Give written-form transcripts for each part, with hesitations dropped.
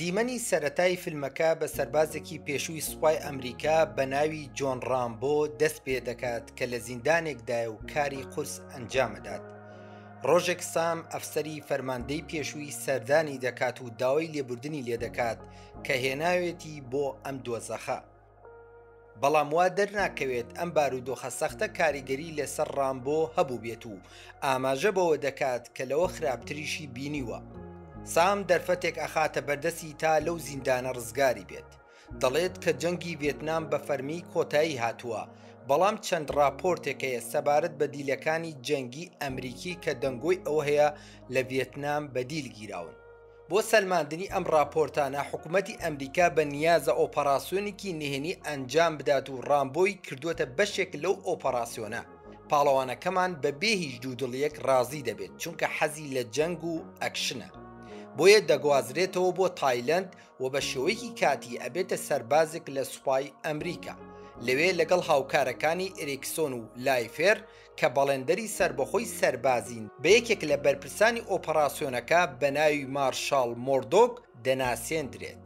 دیمەنی سەرەتای فیلمەکە بە سەربازێکی پێشووی سوپای ئەمریکا بە ناوی جۆن ڕامبۆ دەست پێ دەکات کە لە زیندانێکدایە و کاری قورس ئەنجامەدات. ڕۆژێک سام ئەفسەری فەرماندەی پێشووی سەردانی دەکات و داوای لێبوردنی لێدەکات کە هێناوێتی بۆ ئەم دۆزەخە. بەڵام وا دەرناکەوێت ئەم بارودۆخە سەختە کاریگەری لەسەر ڕامبۆ هەبووبێت و ئاماژە بەوە دەکات کە لەوە خراپتریشی بینیوە. سام دەرفەتێک ئەخاتە بەردەستی تا لەو زیندانە ڕزگاری بێت. دەڵێت کە جەنگی ڤێتنام بە فەرمی کۆتایی هاتووە، بەڵام چەند ڕاپۆرتێک هەیە سەبارەت بە دیلەکانی جەنگی ئەمریکی کە دەنگۆی ئەوە هەیە لە ڤێتنام بە دیل گیراون. بۆ سەلماندنی ئەم ڕاپۆرتانە حکومەتی ئەمریکا بە نیازە ئۆپەڕاسیۆنێکی نهێنی ئەنجام بدات و ڕامبۆی کردووەتە بەشێک لەو ئۆپەڕاسیۆنە. پاڵەوانەکەمان بە بێ هیچ دوودڵیەک ڕازی دەبێت چونکە حەزی لە جەنگ و ئەکشنە. بۆیە دەگوازرێتەوە بۆ تایلەند و بە شێوەیەکی کاتی ئەبێتە سەربازێک لە سوپای ئەمریکا. لەوێ لەگەڵ هاوکارەکانی ئریکسۆن و لایفێر کە بەڵێندەری سەربەخۆی سەربازین، بە یەکێک لە بەرپرسانی ئۆپەراسیۆنەکە بە ناوی مارشاڵ مۆردۆک دەناسێندرێت.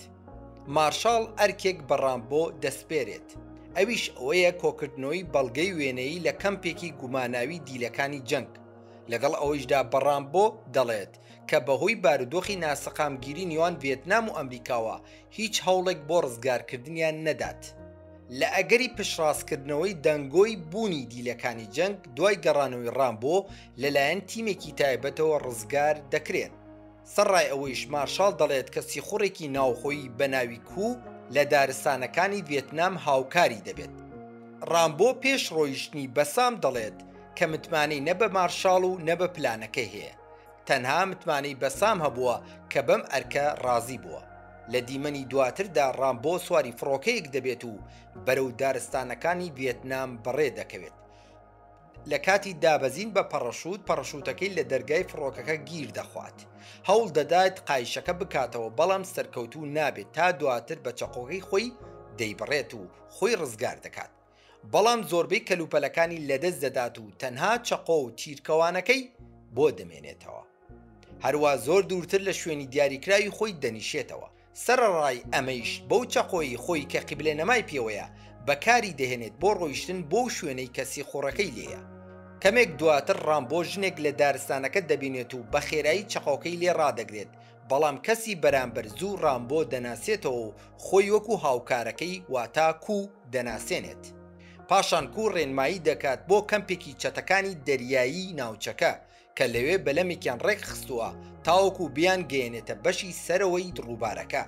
مارشاڵ ئەرکێک بە ڕامبۆ دەسپێرێت، ئەویش ئەوەیە کۆکردنەوەی بەڵگەی وێنەیی لە کەمپێکی گوماناوی دیلەکانی جەنگ. لەگەڵ ئەوەیشدا بە ڕامبۆ دەڵێت کە بەهۆی بارودۆخی ناسەقامگیری نێوان ڤێتنام و ئەمریکاوە هیچ هەوڵێک بۆ ڕزگارکردنیان نەدات. لە ئەگەری پشتڕاستکردنەوەی دەنگۆی بوونی دیلەکانی جەنگ دوای گەڕانەوەی ڕامبۆ لەلایەن تیمێکی تایبەتەوە ڕزگار دەکرێن. سەرڕای ئەوەیش مارشاڵ دەڵێت کە سیخوڕێکی ناوخۆیی بە ناوی کوو لە دارستانەکانی ڤێتنام هاوکاری دەبێت. ڕامبۆ پێش ڕۆیشتنی بە سام دەڵێت کە متمانەی نە بە مارشاڵ و نە بە پلانەکەی هەیە. تەنها متمانەی بە سام هەبووە کە بەم ئەرکە ڕازی بووە. لە دیمەنی دواتردا ڕامبۆ سواری فڕۆکەیەک دەبێت و بەرەو دارستانەکانی ڤێتنام بەڕێ دەکەوێت. لە کاتی دابەزین بە پەڕەشوت، پەڕەشوتەکەی لە دەرگای فڕۆکەکە گیر دەخوات. هەوڵ دەدات قایشەکە بکاتەوە بەڵام سەرکەوتوو نابێت تا دواتر بە چەقۆکەی خۆی دەیبڕێت و خۆی ڕزگار دەکات. بەڵام زۆربەی کەلوپەلەکانی لەدەست دەدات و تەنها چەقۆ و تیرکەوانەکەی بۆ دەمێنێتەوە. هەروا زۆر دوورتر لە شوێنی دیاریکراوی خۆی دەنیشێتەوە. سەرەڕای ئەمەیش بەو چەقۆیەی خۆی کە قیبلەنمای پێوەیە بەکاری دەهێنێت بۆ ڕۆیشتن بۆو شوێنەی کە سیخوڕەکەی لێیە. کەمێک دواتر ڕامبۆ ژنێک لە دارستانەکە دەبینێت و بە خێرایی چەقۆکەی لێ ڕادەگرێت، بەڵام کەسی بەرامبەر زوو ڕامبۆ دەناسێتەوە و خۆی وەکو هاوکارەکەی واتا کوو دەناسێنێت. پاشان کوو ڕێنمایی دەکات بۆ کەمپێکی چەتەکانی دەریایی ناوچەکە کە لەوێ بەلەمێکیان ڕێکخستووە تاوەکو بیانگەیەنێتە بەشی سەرەوەی ڕووبارەکە.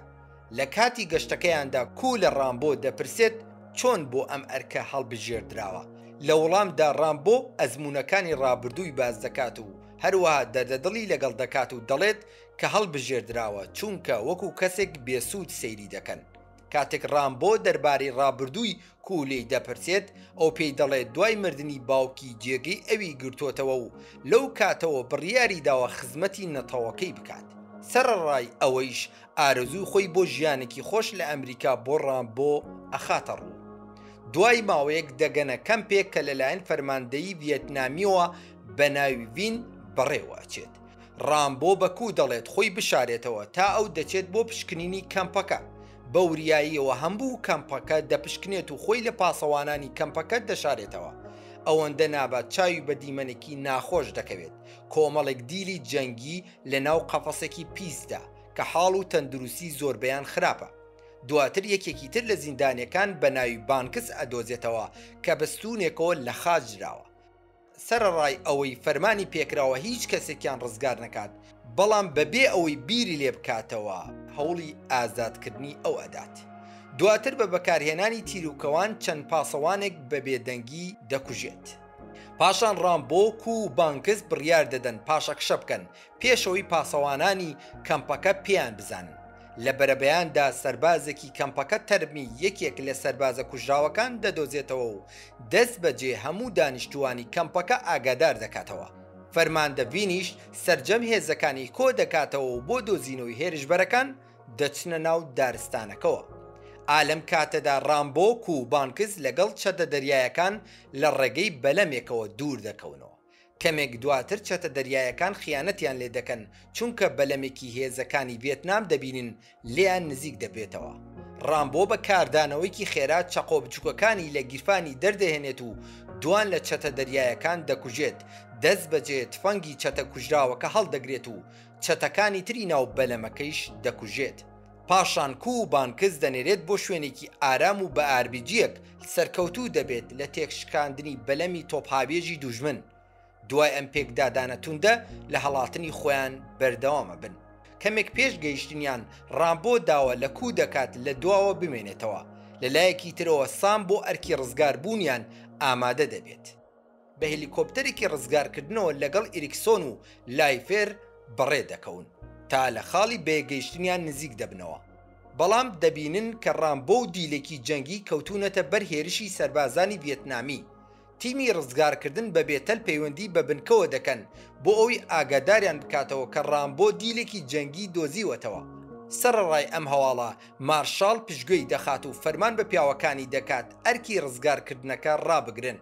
لە کاتی گەشتەکەیاندا کوو لە ڕامبۆ دەپرسێت چۆن بۆ ئەم ئەرکە هەڵبژێردراوە؟ لە وەڵامدا ڕامبۆ ئەزموونەکانی ڕابردووی باس دەکات و هەروەها دەردەدڵی لەگەڵ دەکات و دەڵێت کە هەڵبژێردراوە چونکە وەکو کەسێک بێسوود سەیری دەکەن. کاتێک ڕامبۆ دەربارەی ڕابردووی کوو لێی دەپرسێت، ئەو پێی دەڵێت دوای مردنی باوکی جێگەی ئەوی گرتۆتەوە و لەو کاتەوە بڕیاری داوە خزمەتی نەتەوەکەی بکات. سەرەڕای ئەوەیش ئارەزووی خۆی بۆ ژیانێکی خۆش لە ئەمریکا بۆ ڕامبۆ ئەخاتە ڕوو. دوای ماوەیەک دەگەنە کەمپێک کە لەلایەن فەرماندەیی ڤیەتنامییەوە بە ناوی ڤین بەڕێوە ئەچێت. ڕامبۆ بە کوو دەڵێت خۆی بشارێتەوە تا ئەو دەچێت بۆ پشکنینی کەمپەکە. بە وریاییەوە هەمبوو کەمپەکە دەپشکنێت و خۆی لە پاسەوانانی کەمپەکە دەشارێتەوە. ئەوەندە نابات چاوی بە دیمەنێکی ناخۆش دەکەوێت، کۆمەڵێک دیلی جەنگی لە ناو قەفەسێکی پیسدا کە حاڵ و تەندروستی زۆربەیان خراپە. دواتر یەکێکی تر لە زیندانیەکان بە ناوی بانکس ئەدۆزێتەوە کە بە ستوونێکەوە لە خاچ دراوە. سەرەڕای ئەوەی فەرمانی پێکراوە هیچ کەسێکیان ڕزگار نەکات، بەڵام بەبێ ئەوەی بیری لێ بکاتەوە هەوڵی ئازادکردنی ئەو ئەدات. دواتر بە بەکارهێنانی تیروکەوان چەند پاسەوانێک بە بێدەنگی دەکوژێت. پاشان ڕامبۆ و بانکس بڕیار دەدەن پاشەکشە بکەن پێش ئەوەی پاسەوانانی کەمپەکە پێیان بزانن. لە بەرەبەیاندا سەربازێکی کەمپەکە تەرمی یەکێک لە سەربازە کوژراوەکان دەدۆزێتەوە و دەستبەجێ هەموو دانیشتووانی کەمپەکە ئاگادار دەکاتەوە. فەرماندە ڤینیش سەرجەم هێزەکانی کۆ دەکاتەوە و بۆ دۆزینەوەی هێرشبەرەکان دەچنە ناو دارستانەکەوە. ئا لەم کاتەدا ڕامبۆ و بانکس لەگەڵ چەتە دەریایەکان لە ڕێگەی بەلەمێکەوە دوور دەکەونەوە. کەمێک دواتر چەتە دەریایەکان خیانەتیان لێ دەکەن، چونکە بەلەمێکی هێزەکانی ڤێتنام دەبینن لێیان نزیک دەبێتەوە. ڕامبۆ بە کاردانەوەیکی خێرا چەقۆ بچوکەکانی لە گیرفانی دەردەهێنێت و دوان لە چەتە دەریایەکان دەکوژێت، دەستبەجێ تفەنگی چەتە کوژراوەکە هەڵدەگرێت و چەتەکانی تری ناو بەلەمەکەیش دەکوژێت. پاشان کوو و بانکس دەنێرێت بۆ شوێنێکی ئارام و بە ئاربیجییەک سەرکەوتوو دەبێت لە تێکشکاندنی بەلەمی تۆپهاوێژی دوژمن. دوای ئەم پێکدادانە توندە لە هەڵاتنی خۆیان بەردەوام ئەبن. کەمێک پێش گەیشتنیان ڕامبۆ داوا لە کوو دەکات لە دواوە بمێنێتەوە. لە لایەکی ترەوە سام بۆ ئەرکی ڕزگاربوونیان ئامادە دەبێت. بە هێلیکۆپتەرێکی ڕزگارکردنەوە لەگەڵ ئیریکسۆن و لایفێر بەڕێ دەکەون تا لە خاڵی بەیەکگەیشتنیان نزیک دەبنەوە. بەڵام دەبینن کە ڕامبۆ و دیلێکی جەنگی کەوتوونەتە بەر هێرشی سەربازانی ڤیێتنامی. تیمی ڕزگارکردن بە بێتەل پەیوەندی بە بنکەوە دەکەن بۆ ئەوەی ئاگاداریان بکاتەوە کە ڕامبۆ دیلێکی جەنگی دۆزیوەتەوە. سەرەڕای ئەم هەواڵە، مارشاڵ پشتگوێی دەخات و فەرمان بە پیاوەکانی دەکات ئەرکی ڕزگارکردنەکە ڕابگرن.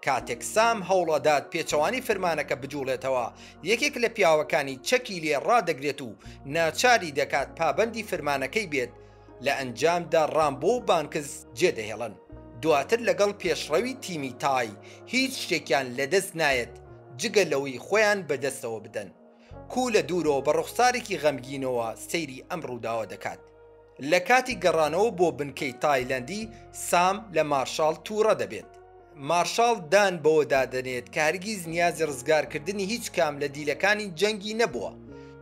کاتێک سام هەوڵئەدات پێچەوانەی فرمانەکە بجوڵێتەوە، یەکێک لە پیاوەکانی چەکی لێ ڕادەگرێت و ناچاری دەکات پابەندی فرمانەکەی بێت، لە ئەنجامدا ڕامبۆ و بانکس جێدەهێڵن. دواتر لەگەڵ پێشڕەوی تیمی تای هیچ شتێکیان لەدەست نایەت جگە لەوەی خۆیان بەدەستەوە بدەن. کوو لە دوورەوە بە ڕوخسارێکی غەمگینەوە سەیری ئەم ڕووداوە دەکات. لە کاتی گەڕانەوە بۆ بنکەی تایلەندی، سام لە مارشاڵ تووڕە دەبێت. مارشاڵ دان بەوەدا دەنێت کە هەرگیز نیازی ڕزگارکردنی هیچ کام لە دیلەکانی جەنگی نەبووە،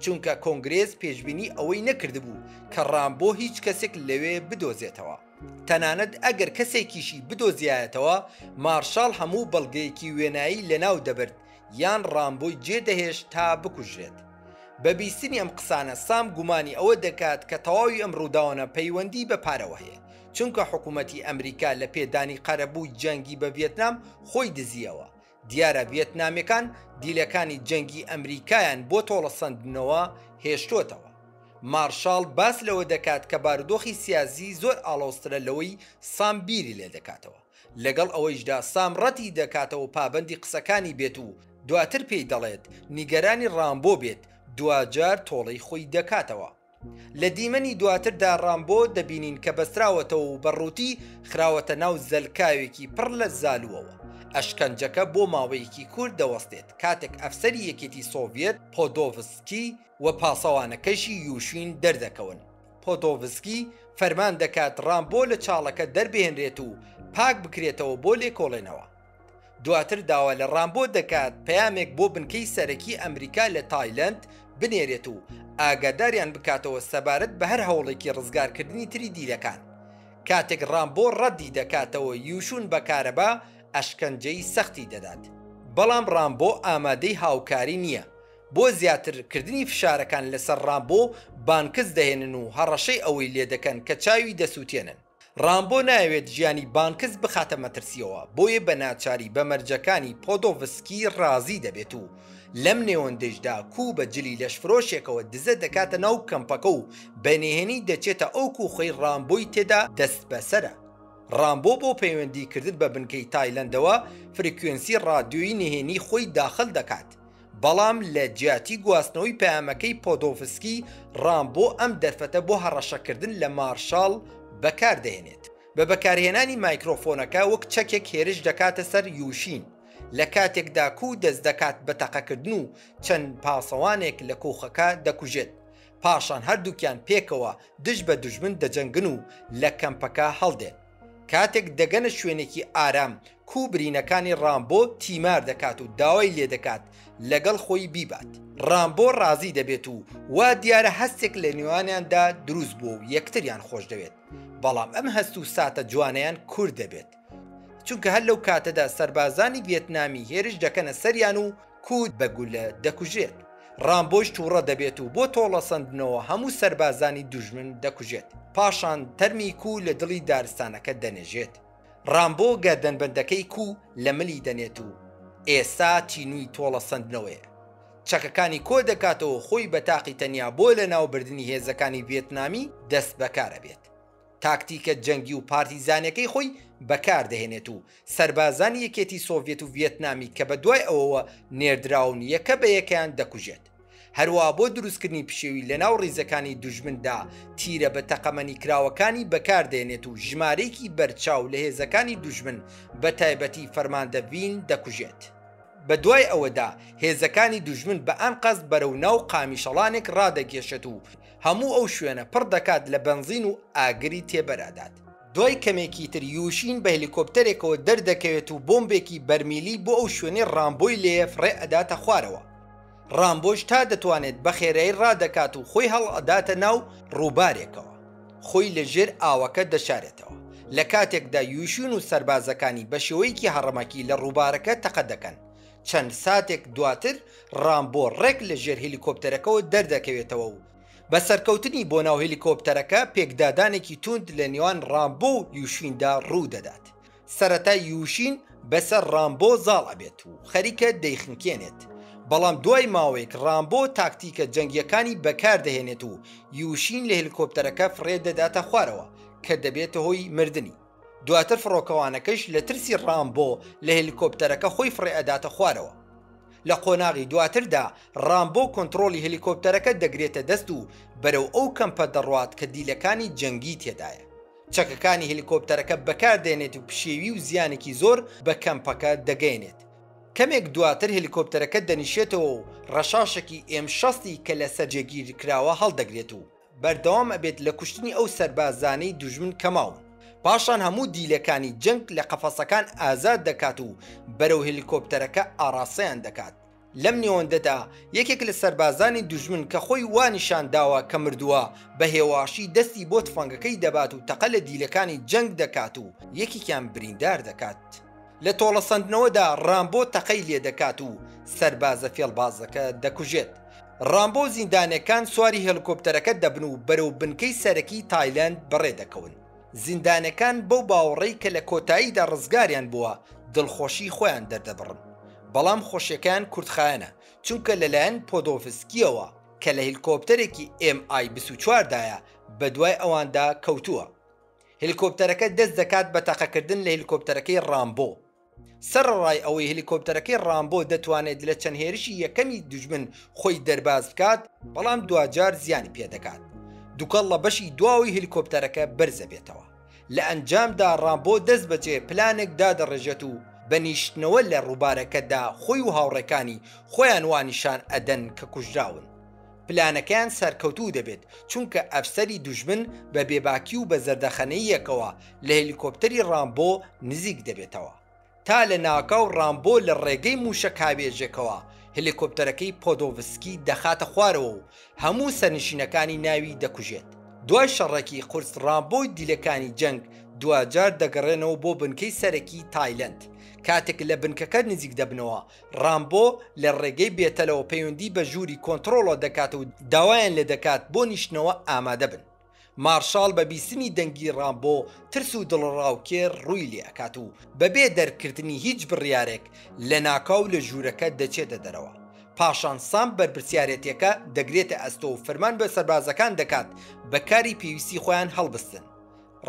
چونکە کۆنگرێس پێشبینی ئەوەی نەکردبوو کە ڕامبۆ هیچ کەسێک لەوێ بدۆزێتەوە. تەنانەت ئەگەر کەسێکیشی بدۆزیایەتەوە، مارشاڵ هەموو بەڵگەیەکی وێنایی لەناو دەبرد یان ڕامبۆی جێدەهێشت تا بکوژرێت. بە بیستنی ئەم قسانە سام گومانی ئەوە دەکات کە تەواوی ئەم ڕووداوانە پەیوەندی بە پارەوە هەیە، چونکە حکوومەتی ئەمریکا لە پێدانی قەرەبووی جەنگی بە ڤیێتنام خۆی دزییەوە. دیارە ڤیێتنامیەکان دیلەکانی جەنگی ئەمریکایان بۆ تۆڵەسەندنەوە هێشتۆتەوە. مارشاڵ باس لەوە دەکات کە بارودۆخی سیاسی زۆر ئاڵۆزترە لەوەی سام بیری لێدەکاتەوە. لەگەڵ ئەوەیشدا سام ڕەتی دەکاتەوە پابەندی قسەکانی بێت و دواتر پێی دەڵێت نیگەرانی ڕامبۆ بێت، دواجار تۆڵەی خۆی دەکاتەوە. لە دیمەنی دواتردا ڕامبۆ دەبینین کە بەستراوەتەوە و بە ڕووتی خراوەتە ناو زەلکاوێکی پڕ لە زالووەوە. ئەشکەنجەکە بۆ ماوەیەکی کورت دەوەستێت کاتێک ئەفسەری یەکێتی سۆڤیەت پۆدۆڤسکی و پاسەوانەکەشی یوشین دەردەکەون. پۆدۆڤسکی فەرمان دەکات ڕامبۆ لە چاڵەکە دەربهێنرێت و پاک بکرێتەوە بۆ لێکۆڵێنەوە. دواتر داوا لە ڕامبۆ دەکات پەیامێک بۆ بنکەی سەرەکی ئەمریکا لە تایلەند بنێرێت و ئاگاداریان بکاتەوە سەبارەت بە هەر هەوڵێکی ڕزگارکردنی تری دیلەکان. کاتێک ڕامبۆ ڕەدی دەکاتەوە یوشون بە کارەبا ئەشکەنجەی سەختی دەدات. بەڵام ڕامبۆ ئامادەی هاوکاری نییە. بۆ زیاتر کردنی فشارەکان لەسەر ڕامبۆ بانکس دەهێنن و هەڕەشەی ئەوەی لێدەکەن کە چاوی دەسوتێنن. ڕامبۆ نایەوێت ژیانی بانکس بخاتە مەترسییەوە، بۆیە بە ناچاری بە مەرجەکانی پۆدۆڤسکی ڕازی دەبێت و لەم نێوەندەیشدا کوو بە جلی لەشفرۆشێکەوە دزە دەکاتە ناو کەمپەکە و بە نهێنی دەچێتە ئەو کوخەی ڕامبۆی تێدا دەستبەسەرە. ڕامبۆ بۆ پەیوەندیکردن بە بنکەی تایلەندەوە فرکوێنسی ڕادیۆیی نهێنی خۆی داخل دەکات، بەڵام لە جیاتی گواستنەوەی پەیامەکەی پۆدۆڤسکی، ڕامبۆ ئەم دەرفەتە بۆ هەڕەشەکردن لە مارشاڵ بەکاردەهێنێت. بە بەکارهێنانی مایکرۆفۆنەکە وەک چەکێک هێرش دەکاتە سەر یوشین، لە کاتێکدا کوو دەست دەکات بە تەقەکردن و چەند پاسەوانێک لە کۆخەکە دەکوژێت. پاشان هەردووکیان پێکەوە دژ بە دوژمن دەجەنگن و لە کەمپەکە هەڵدێن. کاتێک دەگەنە شوێنێکی ئارام، کوو برینەکانی ڕامبۆ تیمار دەکات و داوای لێدەکات لەگەڵ خۆی بیبات. ڕامبۆ ڕازی دەبێت و وا دیارە هەستێک لە نێوانیاندا دروست بووە و یەکتریان خۆشدەوێت، بەڵام ئەم هەست و ساتە جوانەیان کورت دەبێت، چونکە هەر لەو کاتەدا سەربازانی ڤێتنامی هێرش دەکەنە سەریان و کوو بە گولە دەکوژرێت. ڕامبۆش تووڕە دەبێت و بۆ تۆڵەسەندنەوە هەموو سەربازانی دوژمن دەکوژێت. پاشان تەرمی کوو لە دڵی دارستانەکە دەنێژێت. ڕامبۆ گەردەنبەندەکەی کوو لە ملی دەنێت و ئێستا تینووی تۆڵەسەندنەوەیە. چەکەکانی کۆ دەکاتەوە و خۆی بە تاقی تەنیا بۆ لەناوبردنی هێزەکانی ڤێتنامی دەستبەکار ئەبێت. تاکتیکە جەنگی و پارتیزانیەکەی خۆی بەکاردەهێنێت و سەربازانی یەکێتی سۆڤیەت و ڤیێتنامی کە بەدوای ئەوەوە نێردراون یەکە بە یەکەیان دەکوژێت. هەروەها بۆ دروستکردنی پشێوی لەناو ڕیزەکانی دوژمندا تیرە بە تەقەمەنی کراوەکانی بەکاردێنێت و ژمارەیەکی بەرچاو لە هێزەکانی دوژمن بە تایبەتی فەرماندە ڤین دەکوژێت. بە دوای ئەوەدا هێزەکانی دوژمن بە ئەنقەست بەرەو ناو قامیشەڵانێک ڕادەکێشێت و هەموو ئەو شوێنە پڕ دەکات لە بەنزین و ئاگری تێبەرئەدات. دوای کەمێکی تر یوشین بە هێلیکۆپتەرێکەوە دەردەکەوێت و بۆمبێکی بەرمیلی بۆ ئەو شوێنەی ڕامبۆی لێیە فڕێ ئەداتە خوارەوە. ڕامبۆش تا دەتوانێت بە خێرایی ڕادەکات و خۆی هەڵئەداتە ناو ڕووبارێکەوە. خۆی لە ژێر ئاوەکە دەشارێتەوە. لە کاتێکدا یوشین و سەربازەکانی بە شێوەیەکی هەڕەمەکی لە ڕووبارەکە تەقە دەکەن. چەند ساتێک دواتر ڕامبۆ ڕێک لە ژێر هێلیکۆپتەرەکەوە دەردەکەوێتەوە و بە سەرکەوتنی بۆ ناو هێلیکۆپتەرەکە پێکدادانێکی توند لە نێوان ڕامبۆ و یوشیندا ڕوو دەدات. سەرەتا یوشین بەسەر ڕامبۆ زاڵ ئەبێت و خەریکە دەیخنکێنێت، بەڵام دوای ماوەیەک ڕامبۆ تاکتیکە جەنگییەکانی بەکاردەهێنێت و یوشین لە هێلیکۆپتەرەکە فڕێ دەداتە خوارەوە کە دەبێتە هۆی مردنی. دواتر فڕۆکەوانەکەیش لە ترسی ڕامبۆ لە هێلیکۆپتەرەکە خۆی فڕێ ئەداتە خوارەوە. لە قۆناغی دواتردا ڕامبۆ کۆنتڕۆڵی هێلیکۆپتەرەکە دەگرێتە دەست و بەرەو ئەو کەمپە دەڕوات کە دیلەکانی جەنگی تێدایە. چەکەکانی هێلیکۆپتەرەکە بەکاردێنێت و پشێوی و زیانێکی زۆر بە کەمپەکە دەگەیەنێت. کەمێک دواتر هێلیکۆپتەرەکە دەنیشێتەوە و ڕەشاشێکی ئێم شەستی کە لەسەر جێگیرکراوە هەڵدەگرێت و بەردەوام ئەبێت لە کوشتنی ئەو سەربازانەی دوژمن کە ماون. پاشان هەموو دیلەکانی جەنگ لە قەفەسەکان ئازاد دەکات و بەرەو هێلیکۆپتەرەکە ئاڕاستەیان دەکات. لەم نێوەندەدا یەکێک لە سەربازانی دوژمن کە خۆی وا نیشان داوە کە مردووە، بە هێواشی دەستی بۆ تفەنگەکەی دەبات و تەقە لە دیلەکانی جەنگ دەکات و یەکێکیان بریندار دەکات. لە تۆڵەسەندنەوەدا ڕامبۆ تەقەی لێ دەکات و سەربازە فێڵبازەکە دەکوژێت. ڕامبۆ و زیندانیەکان سواری هێلکۆپتەرەکە دەبن و بەرەو بنکەی سەرەکی تایلەند بەڕێ دەکەون. زیندانیەکان بەو باوەڕەی کە لە کۆتاییدا ڕزگاریان بووە دڵخۆشی خۆیان دەردەبڕن. بەڵام خۆشیەکەیان کورتخایەنە چونکە لەلایەن پۆدۆڤسکیەوە کە لە هێلکۆپتەرێکی ئێم ئای 24 دایە بەدوای ئەواندا کەوتووە. هێلیکۆپتەرەکە دەست دەکات بە تەقەکردن لە هێلیکۆپتەرەکەی ڕامبۆ. سەرەڕای ئەوەی هێلیکۆپتەرەکەی ڕامبۆ دەتوانێت لە چەند هێرشی یەکەمی دوژمن خۆی دەرباز بکات، بەڵام دواجار زیانی پێدەگات. دوکەڵ لە بەشی دواوەی هێلیکۆپتەرەکە بەرزەبێتەوە. لە ئەنجامدا ڕامبۆ دەستبەجێ پلانێک دادەڕێژێت و بە نیشتنەوە لە ڕووبارەکەدا خۆی و هاوڕێکانی خۆیان وا نیشان ئەدەن کە کوژراون. پلانەکەیان سەرکەوتوو دەبێت، چونکە ئەفسەری دوژمن بە بێباکی و بە زەردەخەنەییەکەوە لە هێلیکۆپتەری ڕامبۆ نزیک دەبێتەوە. تا لە ناکاو ڕامبۆ لە ڕێگەی مووشەکهاوێژێکەوە هێلیکۆپتەرەکەی پۆدۆڤسکی دەخاتە خوارەوە و هەموو سەرنشینەکانی ناوی دەکوژێت. دوای شەڕێکی قورس ڕامبۆ و دیلەکانی جەنگ دواجار دەگەڕێنەوە بۆ بنکەی سەرەکی تایلەند. کاتێک لە بنکەکە نزیک دەبنەوە، ڕامبۆ لە ڕێگەی بێتەلەوە پەیوەندی بە ژووری کۆنتڕۆڵەوە دەکات و داوایان لێدەکات بۆ نیشتنەوە ئامادە بن. مارشاڵ بە بیستنی دەنگی ڕامبۆ ترس و دڵەڕاوکێ ڕووی لێ ئەکات و بەبێ دەرکردنی هیچ بڕیارێک لەناکاو لە ژوورەکە دەچێتە دەرەوە. پاشان سام بەرپرسیارێتیەکە دەگرێتە ئەستۆ و فەرمان بە سەربازەکان دەکات بە کاری پێویستی خۆیان هەڵبستن.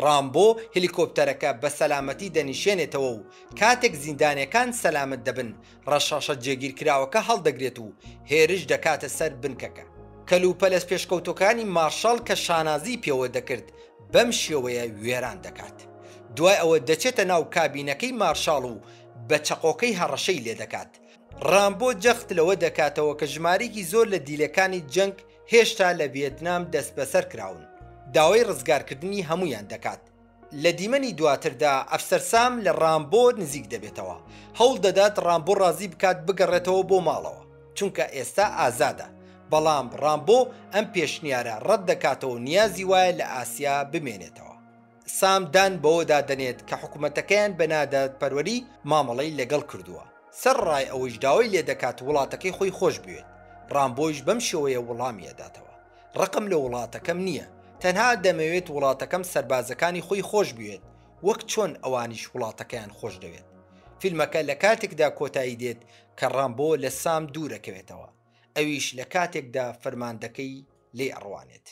ڕامبۆ هێلیکۆپتەرەکە بە سەلامەتی دەنیشێنێتەوە و کاتێک زیندانیەکان سەلامەت دەبن ڕەشاشە جێگیرکراوەکە هەڵدەگرێت و هێرش دەکاتە سەر بنکەکە. کەلوپەلە پێشکەوتووەکانی مارشاڵ کە شانازی پێوە دەکرد بەم شێوەیە وێران دەکات. دوای ئەوە دەچێتە ناو کابینەکەی مارشاڵ و بە چەقۆکەی هەڕەشەی لێدەکات. ڕامبۆ جەخت لەوە دەکاتەوە کە ژمارەیەکی زۆر لە دیلەکانی جەنگ هێشتا لە ڤێتنام دەستبەسەر کراون، داوای ڕزگارکردنی هەموویان دەکات. لە دیمەنی دواتردا ئەفسەر سام لە ڕامبۆ نزیک دەبێتەوە، هەوڵ دەدات ڕامبۆ ڕازی بکات بگەڕێتەوە بۆ ماڵەوە، چونکە ئێستا ئازادە، بەڵام ڕامبۆ ئەم پێشنیارە ڕەت دەکاتەوە و نیازی وایە لە ئاسیا بمێنێتەوە. سام دان بەوەدا دەنێت کە حکومەتەکەیان بە نادادپەروەری مامەڵەی لەگەڵ کردووە، سەرەڕای ئەوەیش داوای لێدەکات وڵاتەکەی خۆی خۆش بوێت، ڕامبۆیش بەم شێوەیە وڵامی ئەداتەوە، ڕقم لە وڵاتەکەم نییە، تەنها دەمەوێت وڵاتەکەم سەربازەکانی خۆی خۆش بوێت وەک چۆن ئەوانیش وڵاتەکەیان خۆش دەوێت. فیلمەکە لە کاتێکدا کۆتایی دێت کە ڕامبۆ لە سام دوورەکەوێتەوە، ئەویش لە کاتێکدا فەرماندەکەی لێی ئەڕوانێت.